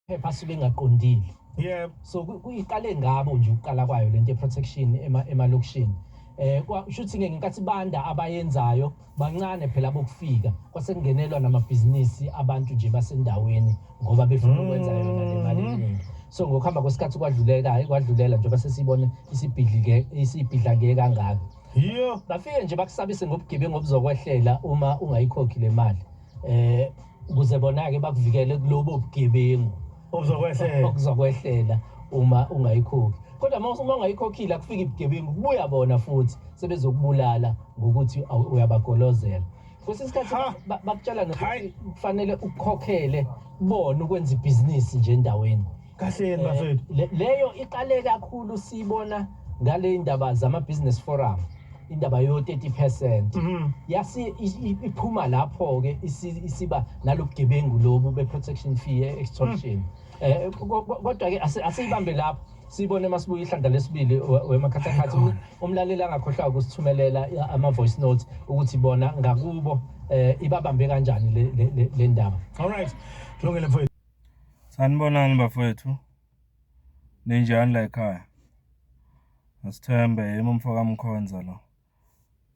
Phepha asuke engaqondile. Yebo. So kuyiqale ngabo nje ukuqala kwayo lento ye-protection emalokishini. Shuthi ke ngenkathi banda abayenzayo bancane phela bokufika, kwase kungenelwa namabhizinisi abantu nje basendaweni ngoba befuna ukwenza yona le mali eningi. So ngokuhamba kwesikhathi kwadluleka, kwadlulela njengoba sesibone isibhidlike, isibhidlake kangaka. Yiyo. Bafike nje bakusabise ngobugebengu obuzokwehlela uma ungayikhokhi le mali. Ukuze bona-ke bakuvikele kulobo bugebengu obuzokwehlela, okuzokwehlela uma ungayikhokhi. Kodwa uma ungayikhokhile akufiki ubugebengu, kubuya bona futhi sebezokubulala ngokuthi uyabagolozela. Kwesinye isikhathi bakutshela nokuthi kufanele ukukhokhele bona ukwenza ibhizinisi nje endaweni. Kahleni bafethu. Leyo iqale kakhulu siyibona ngale indaba zama business forum, indaba yo 30%. Yasi iphuma lapho ke isiba nalobugebengu lobu be protection fee extortion. Kodwa ke asiyibambe lapho, sibone masibuya ihlandla lesibili wemakhathakhathi. Umlaleli angakhohlwa ukusithumelela ama voice notes ukuthi bona ngakubo ibabambe kanjani le ndaba. All right. Kulungile mfowethu. Sanibonani bafowethu. Ninjani la ekhaya? Asithembe yimi umfo kaMkhonza lo.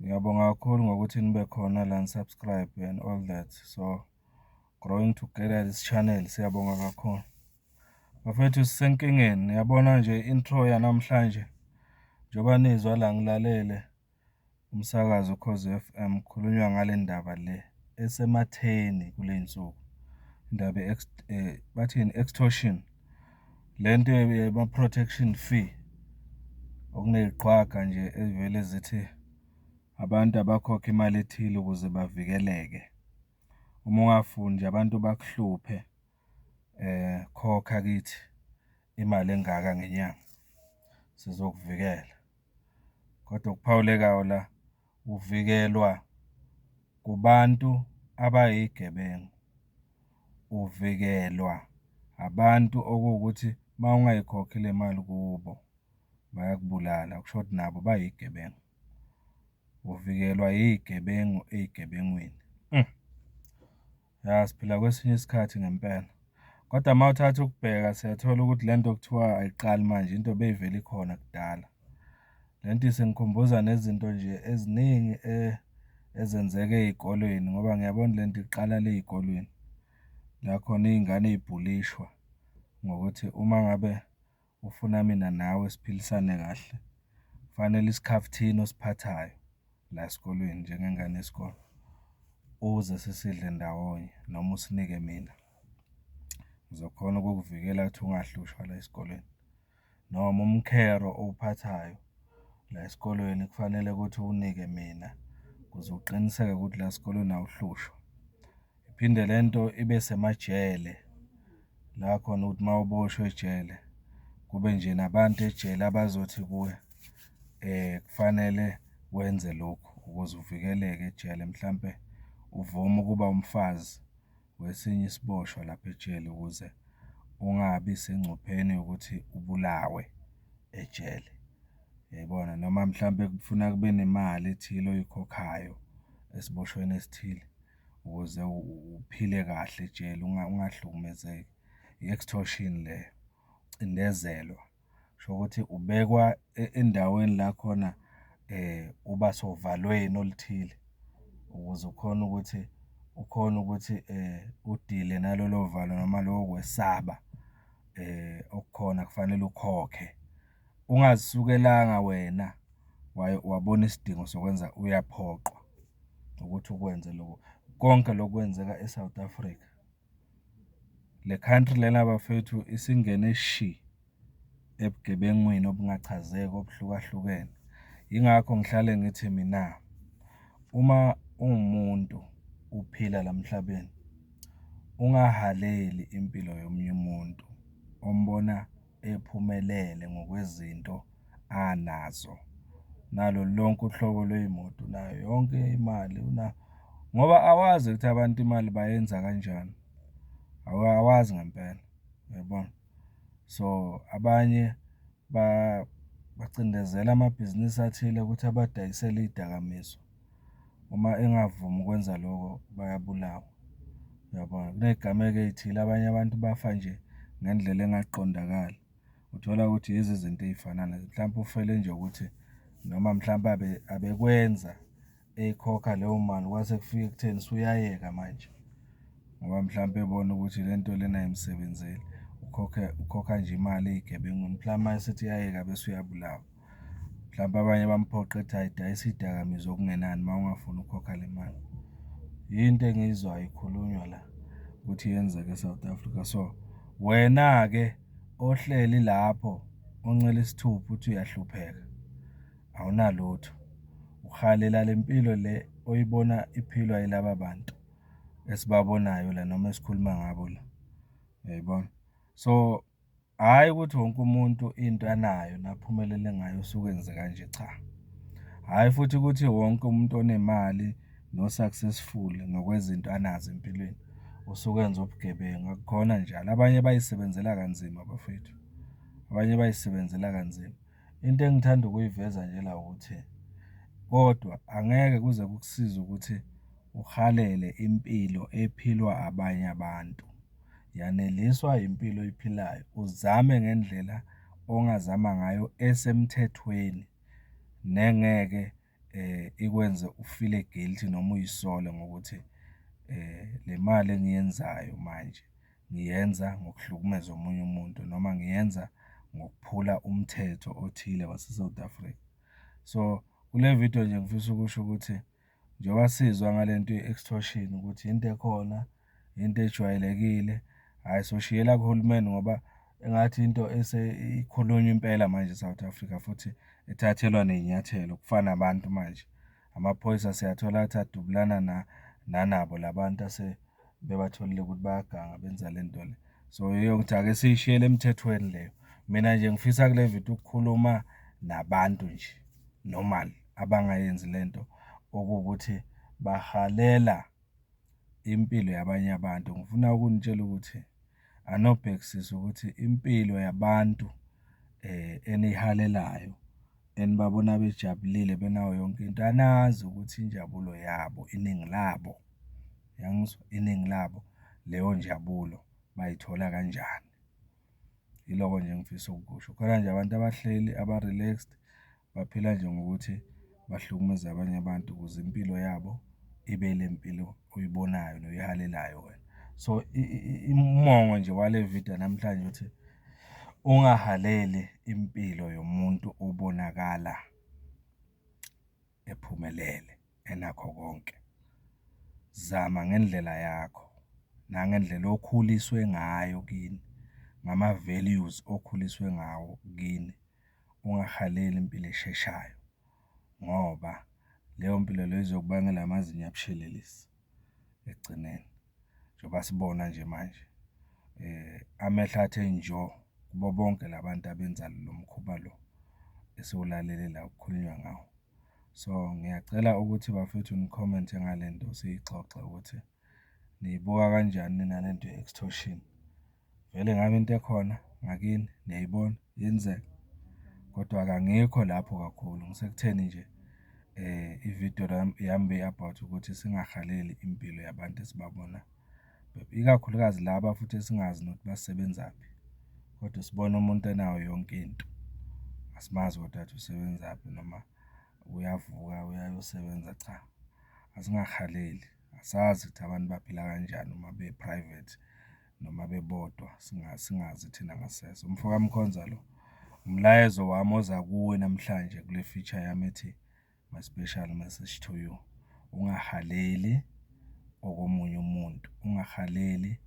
Ngiyabonga kakhulu ngokuthi nibe khona la, ni-subscribe and all that. So growing together this channel, siyabonga kakhulu. Bafethu sisenkingeni, niyabona nje intro yanamhlanje njengoba nizwa la ngilalele umsakazo Ukhozi FM kukhulunywa ngale ndaba le esematheni kule nsuku. Indaba bathini, extortion. Lento yama-protection fee, okuneyiqhwaga nje ey'vele zithi abantu abakhokhe imali ethile ukuze bavikeleke. Uma ungafuni nje abantu bakuhluphe, khokha kithi imali engaka ngenyanga, sizokuvikela. Kodwa okuphawulekayo la, uvikelwa kubantu abayigebengu, uvikelwa abantu okuwukuthi uma ungayikhokhi le mali kubo bayakubulala, kusho ukuthi nabo bayigebengu. Uvikelwa yiy'gebengu ey'gebengwini. Ya, siphila kwesinye isikhathi ngempela. Kodwa uma uthatha ukubheka siyathola ukuthi le nto kuthiwa ayiqali manje, into beyivele ikhona kudala. Le nto isingikhumbuza nezinto nje eziningi ezenzeka ey'kolweni, ngoba ngiyabona le nto iqala le ey'kolweni, la khona iy'ngane y'bhulishwa ngokuthi uma ngabe ufuna mina nawe siphilisane kahle, kufanele isikhafuthini osiphathayo la esikolweni njengengane yesikole, uze sisidle ndawonye noma usinike mina. Ngizokhona ukukuvikela ukuthi ungahlushwa la esikolweni. Noma umkhero owuphathayo la esikolweni kufanele ukuthi uwunike mina ukuze uqiniseke ukuthi la esikolweni awuhlushwa. Iphinde le nto ibe semajele, la khona ukuthi uma uboshwa ejele, kube nje nabantu ejele abazothi kuwe kufanele wenze lokhu ukuze uvikeleke ejele, mhlampe uvume ukuba umfazi wesinye isiboshwa lapha ejele ukuze ungabi sengcupheni yokuthi ubulawe ejele. Uyayibona? Noma mhlampe kufuna kube nemali ethile oyikhokhayo esiboshweni esithile ukuze uphile kahle ejele, ungahlukumezeki. I-extortion leyo, ucindezelwa. Kusho ukuthi ubekwa endaweni la khona uba sovalweni oluthile ukuze ukhone ukuthi, ukhone ukuthi udile nalolo valo noma loko kwesaba okukhona, kufanele ukhokhe. Ungazisukelanga wena wabona isidingo sokwenza, uyaphoqwa ukuthi ukwenze lokho. Konke lokhu kwenzeka e-South Africa. Le country lena bafethu isingene shi ebugebengwini obungachazeki obuhlukahlukene. Yingakho ngihlale ngithi mina, uma uwumuntu uphila la emhlabeni, ungahaleli impilo yomunye umuntu ombona ephumelele ngokwezinto anazo, nalo lonke uhlobo lwey'moto unayo yonke imali ngoba awazi ukuthi abantu imali bayenza kanjani, awazi ngempela, uyabona? So, abanye bacindezela amabhizinisi athile ukuthi abadayisele iy'dakamizwa. Uma engavumi ukwenza lokho, bayabulawa, uyabona? Kuney'gameko ey'thile, abanye abantu bafa nje ngendlela engaqondakali. Uthola ukuthi yizo izinto ey'fana mhlampe ufele nje ukuthi, noma mhlampe abekwenza eyikhokha leyo mali, kwase kufika ekutheni usuyayeka manje ngoba mhlampe ebona ukuthi lento lena ayimsebenzeli. Ukhokhe, ukhokha nje imali ey'gebengwini, mhlampe uma esethi uyayeka bese uyabulawa. Mhlampe abanye bamphoqe ethi hhayi dayisa iy'dakamizwa okungenani uma ungafuni ukukhokha le mali. Yinto engiyizwayo ikhulunywa la, ukuthi iyenzeka e-South Africa. So, wena-ke ohleli lapho oncela isithupha uthi uyahlupheka, awunalutho, uhalela le mpilo le oyibona iphilwa yilaba bantu esibabonayo la noma esikhuluma ngabo la, uyayibona? So, hhayi ukuthi wonke umuntu into anayo naphumelele ngayo usuke enze kanje, cha. Hhayi futhi ukuthi wonke umuntu onemali no-successful ngokwezinto anazo empilweni usuke enza ubugebengu, akukhona njalo. Abanye bayisebenzela kanzima bafowethu, abanye bayisebenzela kanzima. Into engithanda ukuyiveza nje la ukuthi, kodwa angeke kuze kukusize ukuthi uhalele impilo ephilwa abanye abantu. Yaneliswa impilo oyiphilayo, uzame ngendlela ongazama ngayo esemthethweni, nengeke ikwenze ufile guilty noma uy'sole ngokuthi le mali engiyenzayo manje ngiyenza ngokuhlukumeza omunye umuntu, noma ngiyenza ngokuphula umthetho othile wase-South Africa. So, kule vidiyo nje ngifisa ukusho ukuthi, njengoba sizwa ngale nto ye-extortion ukuthi into ekhona, into ejwayelekile, hhayi soshiyela kuhulumeni ngoba engathi into eseyikhulunywa impela manje e-South Africa, futhi ethathelwa ney'nyathelo, kufa nabantu manje. Amaphoyisa siyathola ukuthi adubulana nanabo la bantu asebebatholile ukuthi bayaganga benza le nto le. So, yiyo ngithi ake siyishiyele emthethweni leyo. Mina nje ngifisa kule vidiyo ukukhuluma nabantu nje normal, abangayenzi lento, okuwukuthi bahalela impilo yabanye abantu. Ngifuna ukunitshela ukuthi anobhekisisa ukuthi impilo yabantu eniyihalelayo, enibabona bejabulile benayo yonke into, anazi ukuthi injabulo yabo, iningi labo, uyangizwa, iningi labo, leyo njabulo bayithola kanjani. Yiloko nje engifisa ukukusho. Khona nje abantu abahleli aba-relaxed, baphila nje ngokuthi bahlukumeze abanye abantu ukuze impilo yabo ibe ile mpilo oyibonayo noyihalelayo wena. So, umongo nje wale vidiyo yanamhlanje uthi, ungahaleli impilo yomuntu obonakala ephumelele, enakho konke. Zama ngendlela yakho, nangendlela okhuliswe ngayo kini, ngama-values okhuliswe ngawo kini. Ungahaleli impilo esheshayo, ngoba leyo mpilo leyo izokubangela amazinyo abushelelezi ekugcineni. Njengoba sibona nje manje, amehlo athe njo kubo bonke la bantu abenza lo mkhuba lo esiwulalele la kukhulunywa ngawo. So, ngiyacela ukuthi bafethu nikhomente ngale nto siyixoxe ukuthi niyibuka kanjani nina le nto ye-extortion. Vele ngabe into ekhona ngakini niyayibona yenzeka, kodwa-ke angikho lapho kakhulu, ngisekutheni nje ividiyo yami beyi-about ukuthi singahaleli impilo yabantu esibabona, ikakhulukazi laba futhi esingazi nokuthi basebenzaphi, kodwa sibona umuntu enayo yonke into, asimazi kodwa ukuthi usebenzaphi noma uyavuka uyayosebenza, cha, asingahaleli. Asazi ukuthi abantu baphila kanjani uma be-private noma bebodwa, singazi thina ngasese. Umfo kaMkhonza lo, umlayezo wami oza kuwe namhlanje kule feature yami ethi, my special message to you. Ungahaleli okomunye umuntu, ungahaleli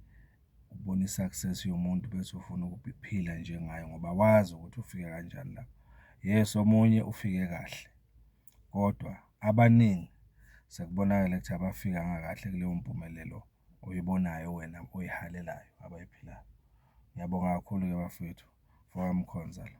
ukubona i-success yomuntu bese ufuna ukuphila njengaye ngoba awazi ukuthi ufike kanjani lapho. Yes, omunye ufike kahle, kodwa abaningi sekubonakele ukuthi abafikanga kahle kuleyo mpumelelo oyibonayo wena oyihalelayo abayiphilayo. Ngiyabonga kakhulu-ke bafowethu, mfokaMkhonza lo.